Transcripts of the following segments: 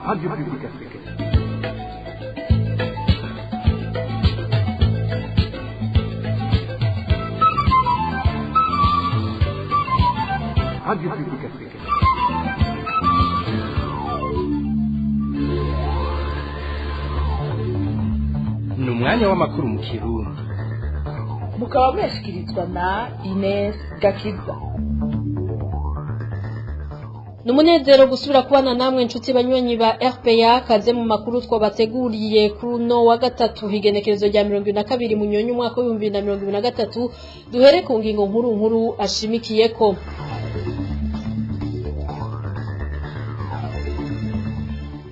Radio Publique Africaine. Radio Publique Africaine. Ni umwanya w'amakuru mu Kirundi. Mukaba muyashyikirizwa na Ines Gakiza. Ni umunezero gusubira kubana namwe, inshuti banywanyi ba RPA. Kaze mu makuru twabateguriye kuri uno wa gatatu, igenekerezo rya 22 Munyonyo, umwaka wa 2023. Duhere ku ngingo nkuru nkuru ashimikiyeko.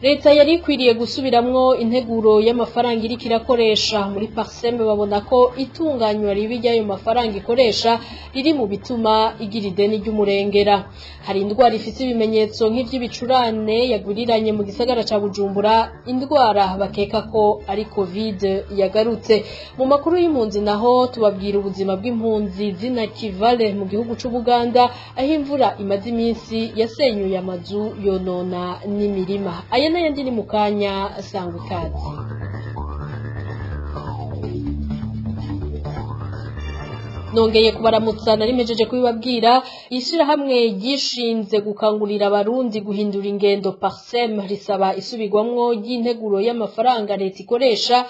Leta yari ikwiriye gusubiramwo integuro y'amafaranga iriko irakoresha. Muri Parsem babona ko itunganywa ribi ry'ayo mafaranga ikoresha riri mu bituma igira ideni ry'umurengera. Hari indwara ifise ibimenyetso nk'ivy'ibicurane yaguriranye mu gisagara ca Bujumbura, indwara bakeka ko ari Covid yagarutse. Mu makuru y'impunzi naho, tubabwira ubuzima bw'impunzi zina Kivale mu gihugu c'Ubuganda, aho imvura imaze iminsi yasenyuye amazu, yonona n'imirima. Aya n'ayandi ni mu kanya, sangwa ikaze. Nongeye kubaramutsa. Nari mpejeje kubibabwira, ishirahamwe ryishinze gukangurira Abarundi guhindura ingendo, Parsem, risaba isubirwamwo ry'integuro y'amafaranga leta ikoresha,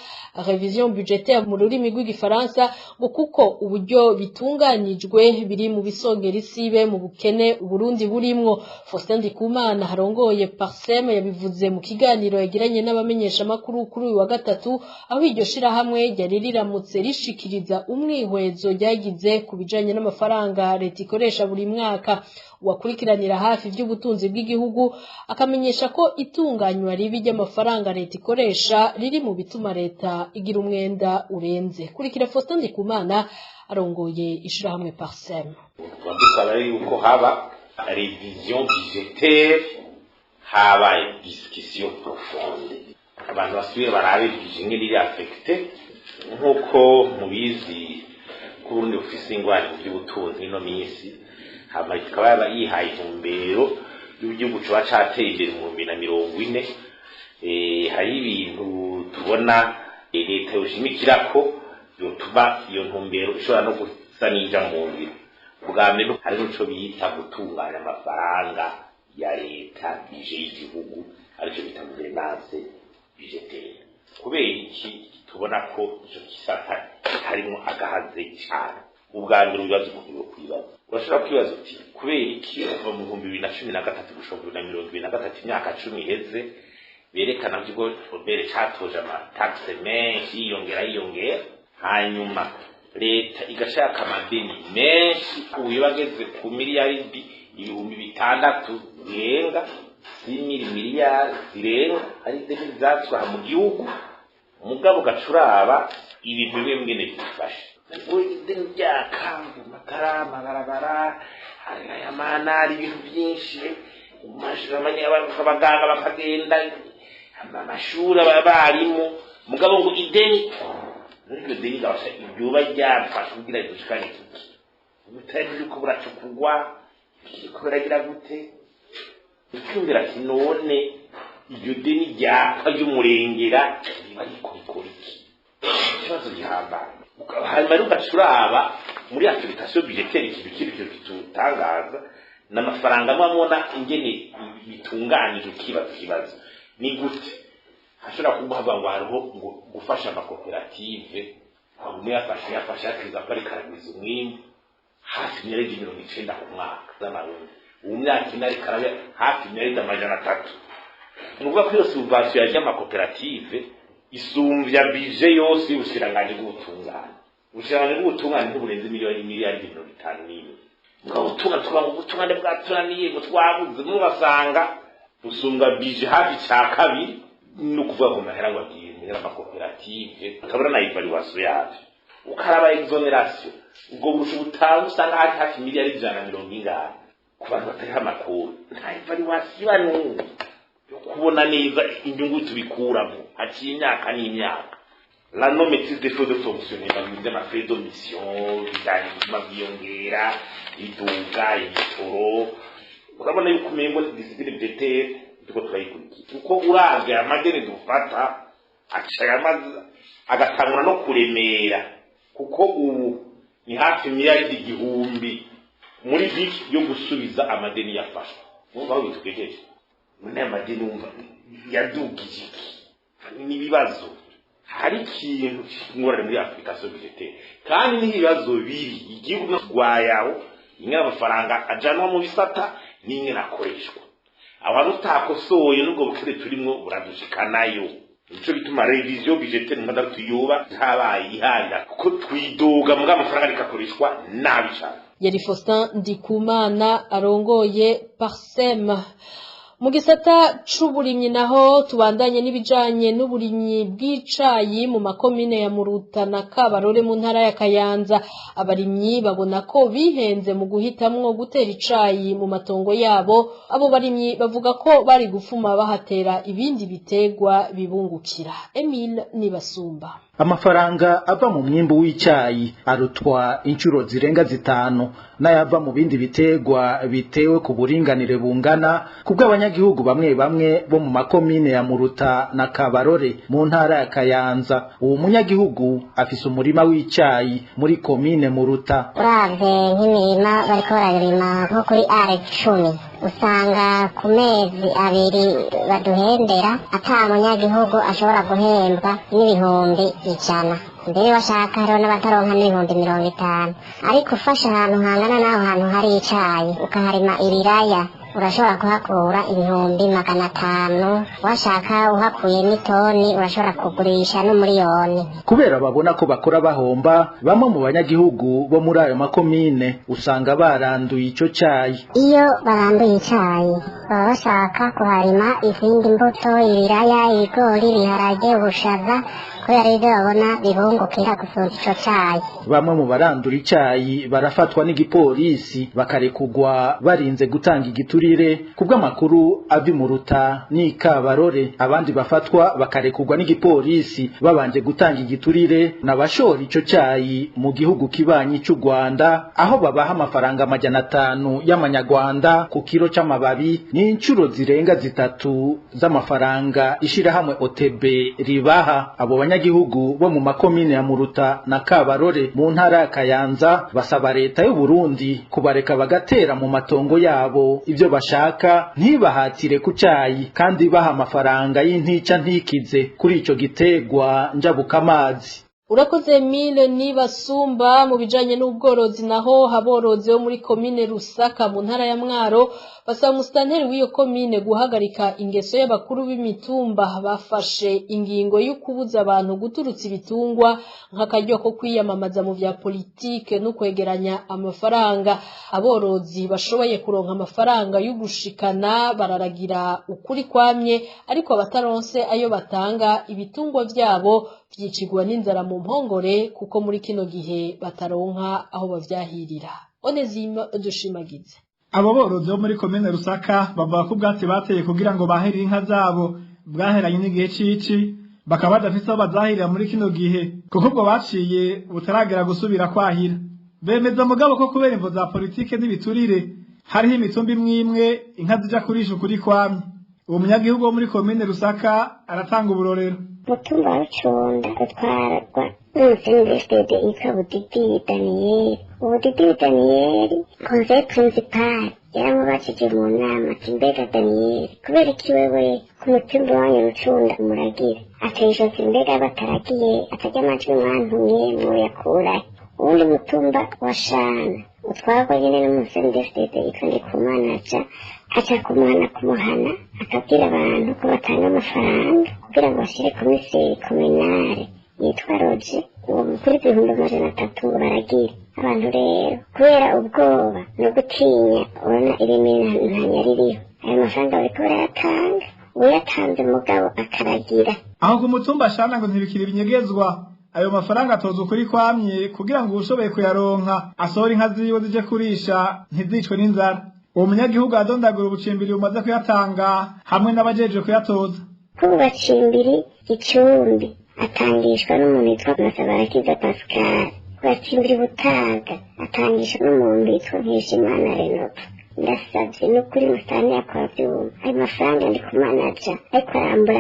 révision budgétaire mu rurimi rw'Igifaransa, ngo kuko uburyo bitunganijwe biri mu bisongera isibe mu bukene Uburundi burimwo. Faustin Ndikumana harongoye Parsem yabivuze mu kiganiro yagiranye n'abamenyeshamakuru kuri uyu wa gatatu, aho iryo shirahamwe ryari riramutse rishikiriza umwihwezo ryagize ku bijanye n'amafaranga leta ikoresha buri mwaka. Uwakurikiranira hafi ivy'ubutunzi bw'igihugu akamenyesha ko itunganywa ribi ry'amafaranga leta ikoresha riri mu bituma leta igira umwenda urenze. Kurikira Faustin Ndikumana arongoye ishirahamwe Parsem. Tuba dusaba yuko haba révision budgétaire, habaye discussion profonde, abantu basubire barabe budget ingene iri affecté. Nk'uko mubizi ko Uburundi bufise ingwara mu by'ubutunzi ino minsi, hama ikaba yaba yihaye intumbero y'igihugu coba cateye imbere mu 2040. Hari ibintu tubona leta yoshimikirako yotuma iyo ntumbero ishobora no gusa n'ija mu ngiro. Bwa mbere, hari n'ico bita gutunganya amafaranga ya leta, budget y'igihugu, aricyo bita gouvernance budgétaire. Kubera iki tubona ko ico gisata harimo agahaze cyane? Ubwa mbere, ibibazo umuntu yo kwibaza, urashobora kwibaza uti: kubera iki kuva mu 2013 gushika mu 2023, imyaka 10 iheze, berekana ko OBR catoje amataxe menshi, yiyongera yiyongera, hanyuma leta igashaka amadeni menshi, ubu bageze ku miliyaridi 6000 zirenga, 6 000 miliyari zirenga, ari ideni zatwaha mu gihugu? Mugabo gacuraba ibintu bimwe bimwe byifashe, ideni ryaka amatara, amabarabara, amanari, ibintu byinshi, abaganga bakagenda, amashuri, abarimu, mugabo ngo ideni, iryo deni gabasha iryoba ryafashe kugira dushikane kuki? Ubutare buriko buracukugwa, biriko biragira gute? Icyumvira ati: none iryo deni ryaka ry'umurengera riba riko rikora iki? Ikibazo gihambaye. Hanyuma rero ugaca uraba muri affectation budgétaire, ikintu kiri cyo kitutangaza n'amafaranga amwe amubona ingene bitunganije. Ukibaza ikibazo: ni gute hashobora kuguhava ngo hariho ngo gufasha amakoperative, umwe yafashe yafashe yakiza ko ariko aragwiza umwimbu hafi miliyari 90 ku mwaka z'Amarundi, ubu myaka 4 ariko arabe hafi miliyari 300? Ni ukuvuga ko iyo subvention y'amakoperative isumvya budget yose y'ubushikiranganji bw'ubutungane. Ubushikiranganji bw'ubutungane ntiburenze miliyari 51. Mugabo ubutungane tukavuga ngo ubutungane bwatunaniye, ngo twabuze, mugasanga busumbwa budget hafi ca kabiri. Ni ukuvuga ngo mahera ngo agiye muri amakoperative, ukabona na évaluation yavyo, ukaraba exonération, ubwo burusha butanga, usanga hari hafi miliyari 140 ku bantu batariho amakuru. Nta évaluation iba n'umwe yo kubona neza inyungu tubikuramo haciye imyaka n'imyaka. La non maîtrise des frais de fonctionnement, ibintu by'amafrais de mission bijyanye ubuzima bwiyongera, iduga, ibitoro, urabona yuko umengo discipline budgétaire Tuko turayikurikira kuko uravye amadeni dufata aca yamaze agatangura no kuremera, kuko ubu ni hafi miliyaridi 1000 muri biki yo gusubiza amadeni yafashwe. Wumva aho bitugejeje? None amadeni wumva yadugije iki? N'ibibazo hari ikintu cy'ingorane muri application budgetaire, kandi n'ibibazo biri igihugu rwayaho ingene amafaranga ajanwa mu bisata n'ingene akoreshwa. Abantu utakosoye n'ubwo bukene turimwo buradushikanayo. Nico gituma révision budgétaire mu tuyoba ntabaye iharira, kuko twidoga mbwa amafaranga rikakoreshwa nabi cyane. Yari Faustin Ndikumana arongoye Parsem. Mu gisata c'uburimyi naho tubandanye n'ibijanye n'uburimyi bw'icayi mu makomine ya Muruta na Kabarore mu ntara ya Kayanza. Abarimyi babona ko bihenze mu guhitamwo gutera icayi mu matongo yabo. Abo barimyi bavuga ko bari gufuma bahatera ibindi bitegwa bibungukira. Emile Nibasumba. Amafaranga ava mu mwimbu w'icayi arutwa inshuro zirenga 5 n'ayava mu bindi bitegwa bitewe ku buringanire bungana, kubw'abanyagihugu bamwe bamwe bo mu makomine ya Muruta na Kabarore mu ntara ya Kayanza. Uwo munyagihugu afise umurima w'icayi muri komine Muruta. Uravye nk'imirima bariko bararima nko kuri are 10, usanga ku mezi 2 baduhembera ata munyagihugu ashobora guhembwa n'100,000. Mbere bashaka hariho n'abataronka n'50,000. Ariko ufashe ahantu hangana n'aho hantu hari icayi ukaharima ibiraya, urashobora kuhakura 500,000. Washaka uhakuye n'itoni urashobora kugurisha n'umuriyoni. Kubera babona ko bakora bahomba, bamwe mu banyagihugu bo muri ayo makomine usanga baranduye ico cayi. Iyo baranduye icayi baba bashaka kuharima izindi mbuto, ibiraya, ibigori, ibiharage, ubushaza, kubera ibyo babona bibungukira gusumba ico cayi. Bamwe mu barandura icayi barafatwa n'igipolisi bakarekugwa barinze gutanga igiturire, kubw'amakuru ava Muruta n'Ikabarore. Abandi bafatwa bakarekugwa n'igipolisi babanje gutanga igiturire n'abashora ico cayi mu gihugu kibanyi c'u Rwanda, aho babaha amafaranga 500 y'amanyarwanda ku kiro c'amababi, n'inshuro zirenga 3 z'amafaranga ishirahamwe OTB ribaha. Abo banyagihugu bo mu makomine ya Muruta na Kabarore mu ntara ya Kayanza basaba leta y'u Burundi kubareka bagatera mu matongo yabo ivyo bashaka, ntibahatire ku cayi, kandi baha amafaranga y'intica ntikize kuri ico gitegwa njabukamazi. Urakoze Emile Nibasumba. Mu bijanye n'ubworozi naho, aborozi bo muri komine Rusaka mu ntara ya Mwaro basaba umusitanteri w'iyo komine guhagarika ingeso y'abakuru b'imitumba bafashe ingingo yo kubuza abantu guturutsa ibitungwa nk'akaryo ko kwiyamamaza mu vya politike no kwegeranya amafaranga. Aborozi bashoboye kuronka amafaranga yo gushikana bararagira ukuri kwamye, ariko abataronse ayo batanga ibitungwa vyabo vyicigwa n'inzara mu mpongore, kuko muri kino gihe bataronka aho bavyahirira. Onezime Dushimagize. Abo borozi bo muri komine Rusaka bavuga ko ubwatsi bateye kugira ngo bahirire inka zabo bwaheranye n'igihe cici, bakaba badafise aho bazahirira muri kino gihe kuko ubwo baciye butaragera gusubira kwahira. Bemeza mugabo ko kubera imvo za politike n'ibiturire hariho imitumba imwe imwe inka zija kurisha ukuri kwamye. Uwo munyagihugu wo muri komine Rusaka aratanga uburorero. Umutumba wa Rucunda utwarwa n'umusengesitede yitwa Budidi Daniyeli. Ubudidi Daniyeli conseil principal yaramubajije mu nama ati mbega Daniyeli, kubera iki wewe ku mutumba wanyu Rucunda umuragira? Ateye ijosi, mbega bataragiye atarya amajwi mwantumye muyakurahe? Uwundi mutumba wa Shana utwarwa nyene n'umusengesitede yitwa Ndikumana, aca kumuhana kumuhana akabwira abantu ko batanga amafaranga kugira ngo bashyire komiseri kominare yitwa Roje uwo mukuru 300,000 ngo baragire. Abantu rero kubera ubwoba no gutinya ubona iremeranya ririho, ayo mafaranga bariko barayatanga, uyatanze mugabo akaragira. Aho ku mutumba Shana ngo ntibikiri ibinyegezwa, ayo mafaranga atoza ukuri kwamye kugira ngo uwushoboye kuyaronka asohore inka ziwe zije kurisha ntizicwe n'inzara. Uwo munyagihugu adondagura ubucimbiri bumaze kuyatanga hamwe n'abajejwe kuyatoza. Kubacimbiri Gicumbi atangishwa n'umuntu witwa Masabarakiza Pascal. Kubacimbiri Butaga atangishwa n'umuntu witwa Nkeshimana Renova. Ndasavye n'ukuri musitani yakora vyuma, ayo mafaranga ndi kumanaja ariko arambura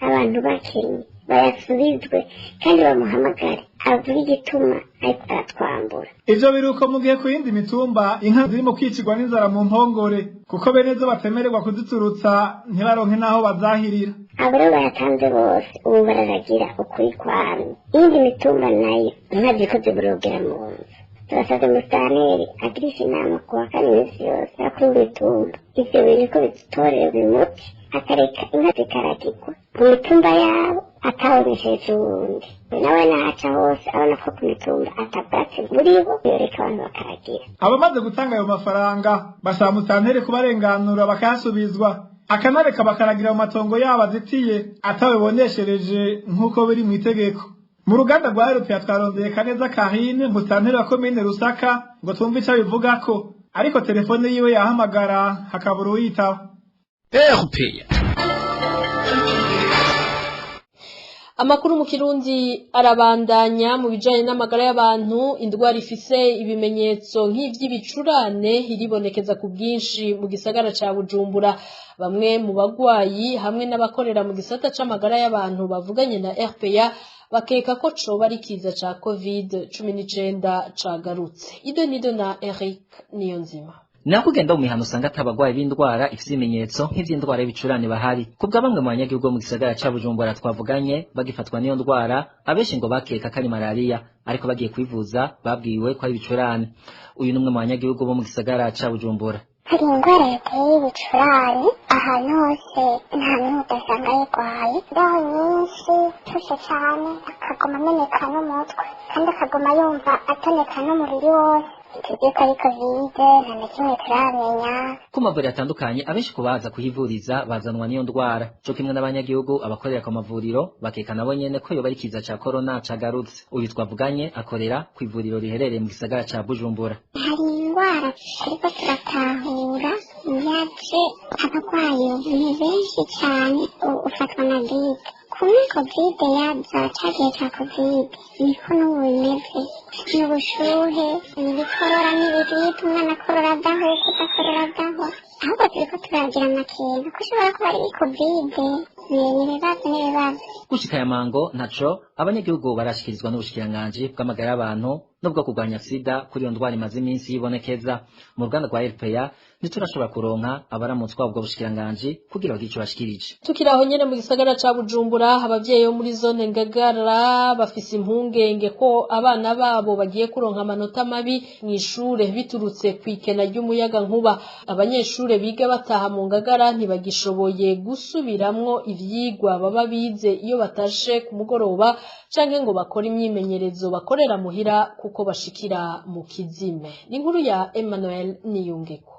abantu bakenye, bayasubizwe kandi bamuhamagare avuge igituma ariko aratwambura. Ivyo biruko mu gihe ku yindi mitumba inka zirimo kwicirwa n'inzara mu mpongore, kuko bene zo batemererwa kuziturutsa ntibaronke n'aho bazahirira. Abo rero bayatanze bose ubu bararagira ukuri kwamye. Iyindi mitumba nayo inka ziriko ziborogera mu nzu. Turasabye musitanteri agirisha inama kuwa kane iminsi yose abakuru b'imitumba, ivyo bintu ko bidutorera uyu muti, akareka inka zikaragirwa mu mitumba yabo atawunesheje uwundi. Nawe nahaca hose abona ko ku mitumba atabwatsi buriho, yoreka abantu bakaragira. Abamaze gutanga ayo mafaranga basaba musitanteri kubarenganura bakayasubizwa, akanareka bakaragira mu matongo yabo azitiye atabiboneshereje nk'uko biri mu itegeko. Mu ruganda rwa Eropeya twarondeye Kaneza Karine, musitanteri wa komine Rusaka, ngo twumve ico abivugako, ariko telefone yiwe yahamagara hakabura uwuyitaba. RPA. Amakuru mu Kirundi arabandanya. Mu bijanye n'amagara y'abantu, indwara ifise ibimenyetso nk'ivy'ibicurane iribonekeza ku bwinshi mu gisagara ca Bujumbura. Bamwe mu bagwayi hamwe n'abakorera mu gisata c'amagara y'abantu bavuganye na RPA bakeka ko coba ari ikiza ca COVID-19 cagarutse. Ido nido na Eric Niyonzima. Nako ugenda mu mihana usanga atabagwayi b'indwara ifise ibimenyetso nk'ivy'indwara y'ibicurane bahari. Kubwa bamwe mu banyagihugu bo mu gisagara ca Bujumbura twavuganye bagifatwa n'iyo ndwara, abenshi ngo bakeka ko ari malariya, ariko bagiye kwivuza babwiwe ko ari ibicurane. Uyu ni umwe mu banyagihugu bo mu gisagara ca Bujumbura. Hari indwara yateye ibicurane ahantu hose, nta n'umwe udasanga ayirwaye. Imbeho nyinshi nshushe cane, akaguma ameneka n'umutwe, kandi akaguma yumva atoneka n'umubiri wose. Tuzi ko ari kovide, nta na kimwe turamenya. Ku mavuriro atandukanye abenshi kubaza kuhivuriza bazanwa n'iyo ndwara, co kimwe n'abanyagihugu. Abakorera ku mavuriro bakeka nabo nyene ko yoba ari ikiza ca corona cagarutse. Uyu twavuganye akorera ku ivuriro riherereye mu gisagara ca Bujumbura. Hari indwara turiko turatahura yaje, abarwayi ni benshi cane. Ufatwa na gripe kumwe kovide yaza, ca gihe ca kovide niko n'ubu bimeze. Ni ubushuhe, ni ibikorora n'ibiribwa, umwana akorora adahuka, udakorora adahwa. Ahubwo turiko turagira amakenga ko ishobora kuba ari kovide. Ni ibibazo, n'ibibazo. Gushika aya mango ntaco abanyagihugu barashikirizwa n'ubushikiranganji bw'amagara y'abantu n'ubwo kurwanya sida kuri iyo ndwara imaze iminsi yibonekeza. Mu ruganda rwa RPA ntiturashobora kuronka abaramutswa ubwo bushikiranganji kugira bagire ico bashikirije. Tukiri aho nyene mu gisagara ca Bujumbura, abavyeyi bo muri zone Ngagara bafise impungenge ko abana babo bagiye kuronka amanota mabi mw'ishure biturutse kw'ikena ry'umuyaga nkuba. Abanyeshure biga bataha mu Ngagara ntibagishoboye gusubiramwo ivyigwa baba bize iyo batashe ku mugoroba, canke ngo bakore imyimenyerezo bakorera muhira kuko bashikira mu kizime. Ni inkuru ya Emmanuel Niyungeko.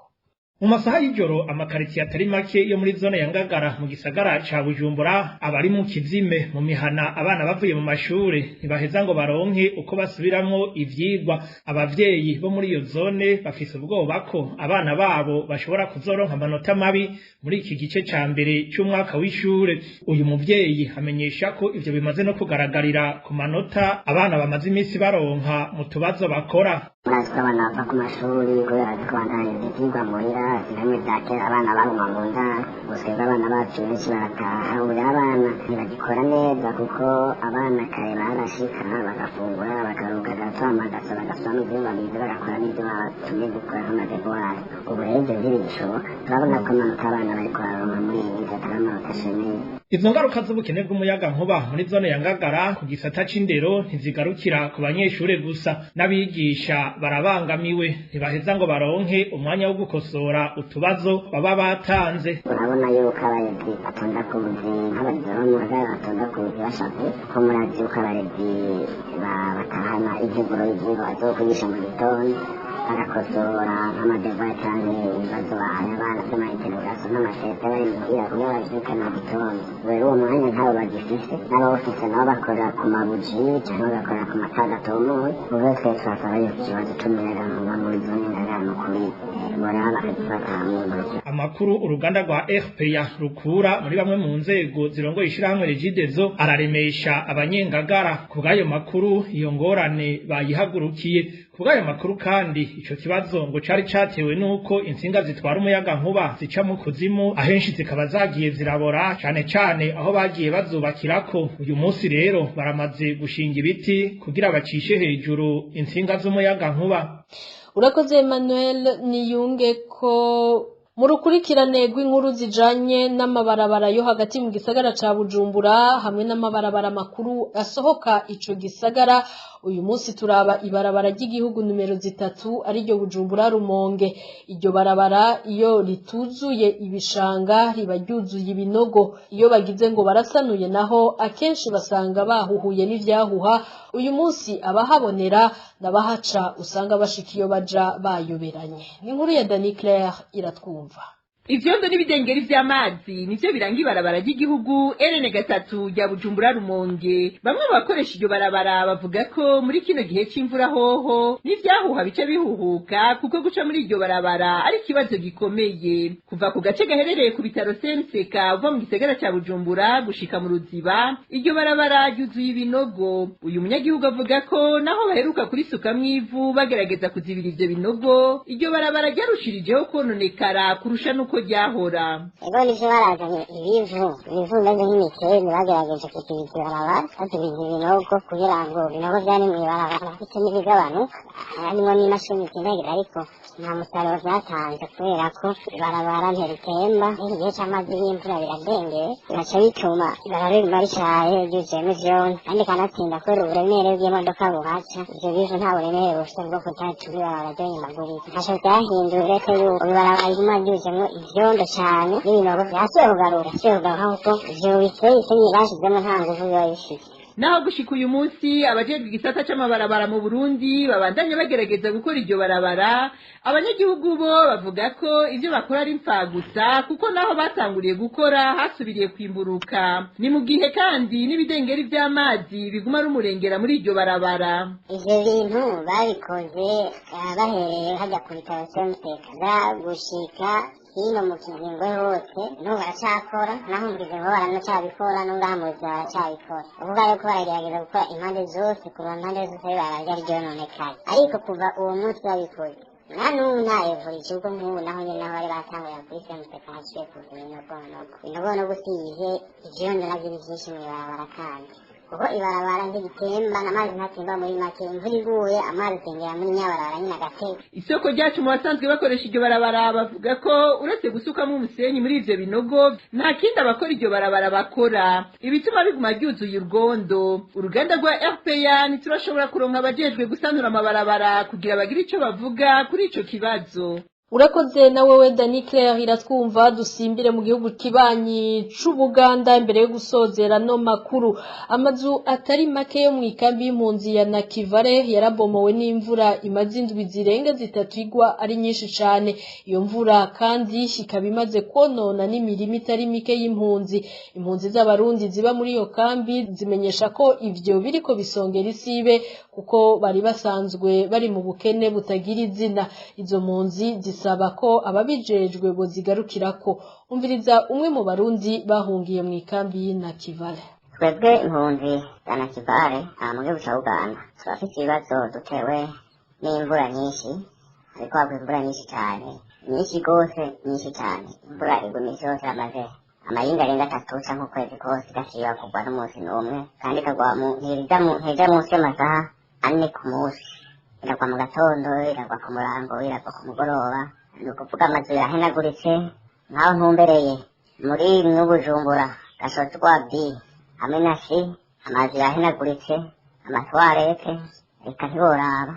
Mu masaha y'ijoro amakaritsiye atari make yo muri zone ya Ngagara mu gisagara ca Bujumbura abari mu kizime. Mu mihana abana bavuye mu mashure ntibaheza ngo baronke uko basubiramwo ivyigwa. Abavyeyi bo muri iyo zone bafise ubwoba ko abana babo bashobora kuzoronka amanota mabi muri iki gice ca mbere c'umwaka w'ishure. Uyu muvyeyi amenyesha ko ivyo bimaze no kugaragarira ku manota abana bamaze iminsi baronka mu tubazo bakora. Murazi ko abana bava ku mashuri kubera bazi ko bandanya ivyigwa muhira, bimwe vya kera abana baguma mu ndaro. Ubu abana bacu benshi barataha. Ubu rero abana ntibagikora neza, kuko abana kare barashika bagafungura, bakaruhuka gato, amagaso bagasubamwo ivyigwa bize, bagakora n'ivyo babatumye gukora nk'amadevuwari. Ubu rero ivyo ntibigishoboka. Turabona ko amanota abana bariko bararonka muri iyi minsi atari amanota ashemeye. Izo ngaruka z'ubukene bw'umuyaga nkuba muri zone ya Ngagara ku gisata c'indero ntizigarukira ku banyeshure gusa, n'abigisha barabangamiwe, ntibaheza ngo baronke umwanya wo gukosora utubazo baba batanze. Urabona yuko abarezi batonda ku buzi, nk'abarezi baba mu Ngagara batonda ku buzi bashavuye, ko murazi yuko abarezi batahana integuro y'ivyigwa bazokwigisha mu gitondo, bagakosora nk'amadevuwari canke ibibazo bahaye abana vy'amainterogasiyo n'amasete bari muhira, kugira bavyuke mu gitondo. Rero uwo mwanya ntabo bagifise, n'abawufise nabo bakorera ku mabuji cyangwa bagakorera ku matara adatomoye. Ubu twese turasaba yuko ikibazo c'umuyagankuba muri zone Ngagara n'ukuri boraba bakagifata hamwe mu Amakuru uruganda rwa RPA rukura muri bamwe mu nzego zirongoye ishirahamwe Regideso araremesha abanyengagara. Ku bw'ayo makuru, iyo ngorane bayihagurukiye. Ku bw'ayo makuru kandi, ico kibazo ngo cari catewe nuko intsinga zitwara umuyaga nkuba zica mu kuzimu, ahenshi zikaba zagiye zirabora, cane cane aho bagiye bazubakirako. Uyu munsi rero baramaze gushinga ibiti kugira bacishe hejuru intsinga z'umuyaga nkuba. Urakoze Emmanuel Niyunge. Ko mu rukurikirane rw'inkuru zijanye n'amabarabara yo hagati mu gisagara ca Bujumbura hamwe n'amabarabara makuru asohoka ico gisagara, uyu munsi turaba ibarabara ry'igihugu numero 3, ariryo Bujumbura Rumonge. Iryo barabara iyo rituzuye ibishanga riba ryuzuye ibinogo. Iyo bagize ngo barasanuye naho, akenshi basanga bahuhuye n'ivyahuha. Uyu munsi abahabonera n'abahaca usanga bashika iyo baja bayoberanye. Ni inkuru ya Dani Claire Iratwumva. Ivyondo n'ibidengeri vy'amazi nivyo biranga ibarabara ry'igihugu RN 3 rya Bujumbura Rumonge. Bamwe mu bakoresha iryo barabara bavuga ko muri kino gihe c'imvura hoho n'ivyahuha bice bihuhuka, kuko guca muri iryo barabara ari ikibazo gikomeye. Kuva ku gace gaherereye ku bitaro CMCK uva mu gisagara ca Bujumbura gushika mu Ruziba, iryo barabara ryuzuye ibinogo. Uyu munyagihugu avuga ko naho baheruka kurisukamwo ivu bagerageza kuzibira ivyo binogo, iryo barabara ryarushirijeho kononekara kurusha nuko ryahora. Ego nivyo, barazanye ibivu, ibivu bimeze nk'imisenyi, bagerageje kuzibiza ibarabara, bazibiza ibinogo kugira ngo ibinogo vyari mw'ibarabara bice n'ibigabanuka, harimwo n'imashini zinagira, ariko nta musaruro vyatanze kubera ko ibarabara ntiritemba. N'iki gihe c'amazi y'imvura biradengeye, bigaca bituma ibarabara riguma rishaje ryuzuyemwo ivyondo, kandi kanatsinda kubera uburemere bw'imodoka buhaca, ivyo bivu nta buremere bufise bwo kudatuma ibarabara ryohimbagurika. Ntaco vyahinduye uretse yuko ibarabara riguma ryuzuyemwo ivyondo cane n'ibinogo. Vyasubiye kugaruka kuko ivyo biteye isenyi bashizemwo nta nguvu biba bifise. Naho gushika uyu munsi abajejwe igisata c'amabarabara mu Burundi babandanya bagerageza gukora iryo barabara, abanyagihugu bo bavuga ko ivyo bakora ari imfagusa, kuko naho batanguriye gukora hasubiriye kwimburuka. Ni mu gihe kandi n'ibidengeri vy'amazi biguma ari umurengera muri iryo barabara. Ivyo bintu babikoze bahereye hajya ku bitaro CMCK gushika hino mu Kizingwe hose, n'ubu baracakora, naho mu Kizingwe baranacabikora, no ngaha mu Ruziba baracabikora. Uvuga yuko baragerageza gukora impande zose, kuva impande zose ibarabara ryari ryononekaye, ariko kuva uwo munsi babikoze nta n'ubu nta evolution, kuko nk'ubu naho nyene naho bari batanguye kuri CMCK haciye kuza ibinogonogo. Ibinogonogo usivye ivyondo navyo ni vyinshi mw'ibarabara, kandi kuko ibarabara ntigitemba, amazi ntatemba. Muri make, imvura iguye amazi atengera muri nyabarabara nyine agateka. Isoko ryacu mu basanzwe bakoresha iryo barabara bavuga ko uretse gusukamo umusenyi muri ivyo binogo, nta kindi abakora iryo barabara bakora, ibituma biguma ryuzuye urwondo. Uruganda rwa RPA ntiturashobora kuronka abajejwe gusanura amabarabara kugira bagire ico bavuga kuri ico kibazo. Urakoze na wewe Dani Claire Iratwumva. Dusimbire mu gihugu kibanyi c'Ubuganda imbere yo gusozera no makuru. Amazu atari make yo mu ikambi y'impunzi ya Nakivale yarabomowe n'imvura imaze indwi zirenga 3 igwa ari nyinshi cane. Iyo mvura kandi ikaba imaze konona n'imirima itari mike y'impunzi. Impunzi z'Abarundi ziba muri iyo kambi zimenyesha ko ivyo biriko bisongera isibe, kuko bari basanzwe bari mu bukene butagira izina. Izo mpunzi zisaba ko ababijejwe bozigarukirako. Umviriza umwe mu Barundi bahungiye mu ikambi y'Inakivale. Twebwe impunzi za Nakivale aha mu gihugu ca Uganda turafise ibibazo dutewe n'imvura nyinshi. Hariko hagwa imvura nyinshi cane, nyinshi gose, nyinshi cane. Imvura igwa imisi yose, amaze amahinga arenga 3 canke ukwezi kose idasiba kugwa n'umunsi n'umwe, kandi ikagwa ntija munsi y'amasaha 4 ku munsi. Iragwa mu gatondo, iragwa ku murango, iragwa ku mugoroba. Ni ukuvuga amazu yahenaguritse. Nkaho ntumbereye muri n'Ubujumbura, Gashozwa B hamwe na C, amazu yahenaguritse, amatoilette, reka ntiworaba,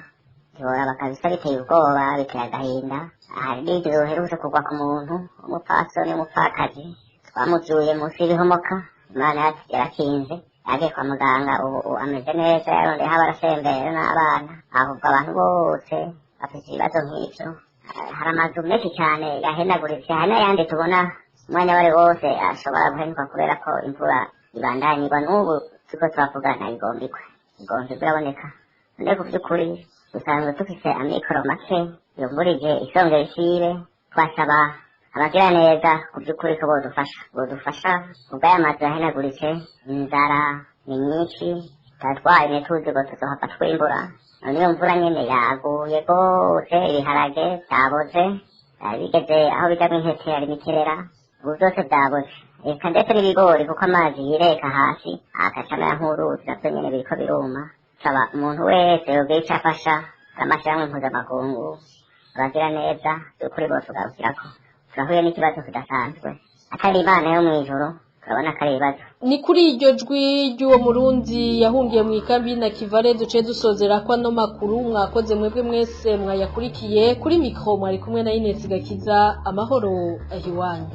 ntiworaba kabisa. Biteye ubwoba, biteye agahinda. Hari n'inzu uherutse kugwa ku muntu umupfasoni w'umupfakazi, twamuzuye munsi y'ibihomoka. Imana yarakinze, yagiye kwa muganga, ubu ameze neza, yarondeyeho abarasembera n'abana. Ahubwo abantu bose bafite ibibazo nk'ivyo. Hari amazu menshi cyane yahenaguritse, hari n'ayandi tubona. Umwanya wari wose ashobora guhenuka kubera ko imvura ibandanya igwa. N'ubu turiko turavugana igomba igwe, igomba igwe iraboneka. None ku vy'ukuri dusanzwe dufise amikoro make, iyo mvura ije isongera isibe. Twasaba abagira neza ku by'ukuri ko bodufasha, bodufasha ubwo aya mazu yahenaguritse. Inzara ni nyinshi, turatwaye tuzi ngo tuzohava twimbura. None iyo mvura nyene yaguye rwose, ibiharage vyaboze, vyari bigeze aho bijamwo intete, ari imikerera, ubu vyose vyaboze, eka ndetse n'ibigori, kuko amazi yireka hasi agaca amera nk'uruzi, navyo nyene biriko biruma. Saba umuntu wese yogira ico afasha, amashirahamwe mpuzamakungu, abagira neza, by'ukuri bose ugarukirako. Turahuye n'ikibazo kidasanzwe, atari Imana yo mw'ijuru turabona ko ari ibibazo. Ni kuri iryo jwi ry'uwo Murundi yahungiye mu ikambi na Kivare duce dusozera ko ano makuru. Mwakoze mwebwe mwese mwayakurikiye. Kuri mikro mwari kumwe na Ines Gakiza. Amahoro ahiwanyu.